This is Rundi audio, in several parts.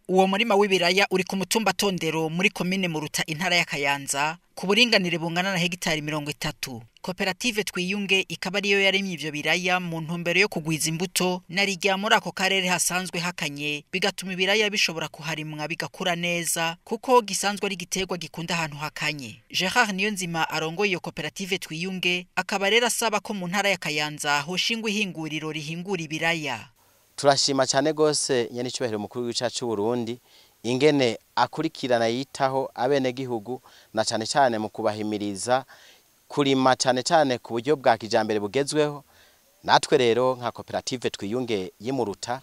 Uwo murima w'ibiraya uri ku mutumba Tondero muri komine Muruta, intara ya Kayanza, ku buringanire bungana na hegitari 30. Koperative Twiyunge ikaba ariyo yaremye ivyo biraya mu ntumbero yo kugwiza imbuto narirya muri ako karere hasanzwe hakanye, bigatuma ibiraya bishobora kuharimwa bigakura neza, kuko gisanzwe ari igiterwa gikunda ahantu hakanye. Gerard Niyonzima arongoye iyo koperative Twiyunge akaba rero asaba ko mu ntara ya Kayanza hoshingwa ihinguriro rihingura ibiraya. Turashima cyane gose nyene icubahiro mukuru w'igihugu c'u Burundi ingene akurikirana yitaho abenegihugu, na cane cane mu kubahimiriza kurima cane cane ku buryo bwa kijambere bugezweho. Natwe rero nka koperative Twiyunge y'Imuruta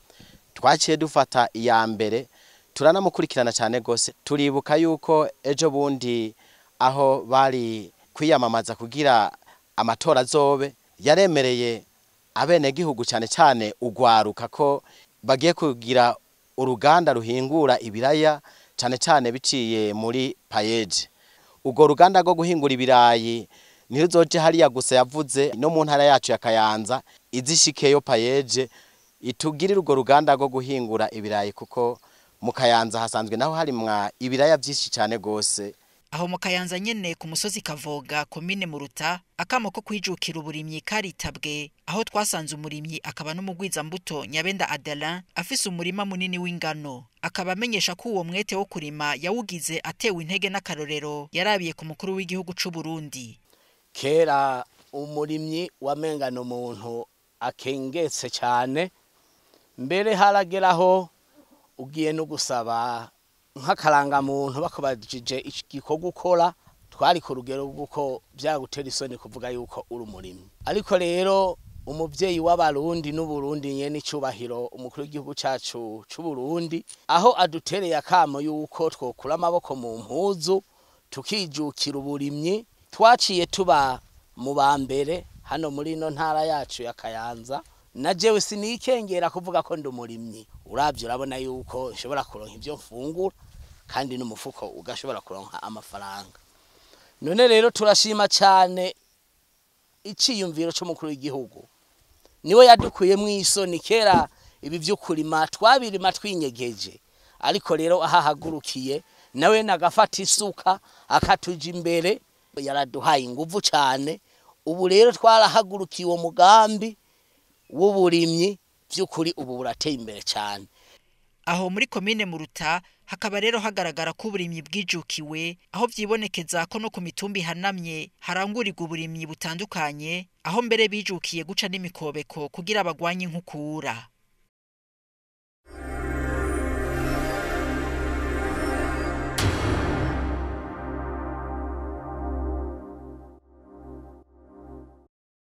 twaciye dufata iya mbere, turanamukurikirana cyane gose. Turibuka yuko ejo bundi aho bari kwiyamamaza kugira amatora azobe, yaremereye abenegihugu cyane cyane ugwaruka ko bagiye kugira uruganda ruhingura ibiraya cyane cyane biciye muri PAEEJ. Urwo ruganda rwo guhingura ibirayi ntiruzoje hariya gusa, yavuze no mu ntara yacu ya Kayanza izishikeyo PAEEJ itugirire urwo ruganda rwo guhingura ibirayi, kuko mu Kayanza hasanzwe naho harimwa ibiraya byinshi cyane gose. Aho mu Kayanza nyene ku musozi Kavoga, komine Muruta, akamo ko kwijukira uburimyi karitabwe, aho twasanze umurimyi akaba n'umugwizambuto Nyabenda Adelin afise umurima munini w'ingano. Akaba amenyesha ko uwo mwete wo kurima yawugize atewe intege n'akarorero yarabiye ku mukuru w'igihugu c'u Burundi. Kera umurimyi wamengana umuntu akengetse cyane, mbere harageraho ugiye no gusaba nk'akarangamuntu bakubajije igikorwa ukora, twari ku rugero rw'uko byagutera isoni kuvuga yuko uri umurimyi. Ariko rero umuvyeyi w'Abarundi n'Uburundi nyene icubahiro umukuru w'igihugu cacu c'u Burundi, aho adutereye akamo yuko twokura amaboko mu mpuzu tukijukira uburimyi, twaciye tuba mu ba mbere hano muri ino ntara yacu ya Kayanza. Na jewe sinikengera kuvuga ko ndi umurimyi. Uravye urabona yuko nshobora kuronka ivyo mfungura, kandi n'umufuko ugashobora kuronka amafaranga. None rero turashima cyane iciyumviro c'umukuru w'igihugu, niwe yadukuyemwo isoni. Kera ibi vyo kurima twabirima twinyegeje, ariko rero aho ahagurukiye nawe nagafata isuka akatuja imbere, yaraduhaye inguvu cyane. Ubu rero twarahagurukiye uwo mugambi w'uburimyi, by'ukuri ubu burateye imbere cyane. Aho muri komine Muruta hakaba rero hagaragara ko uburimyi bwijukiwe, aho vyibonekeza ko no ku mitumba ihanamye harangurirwa uburimyi butandukanye, aho mbere bijukiye guca n'imikobeko kugira bagwanye inkukura.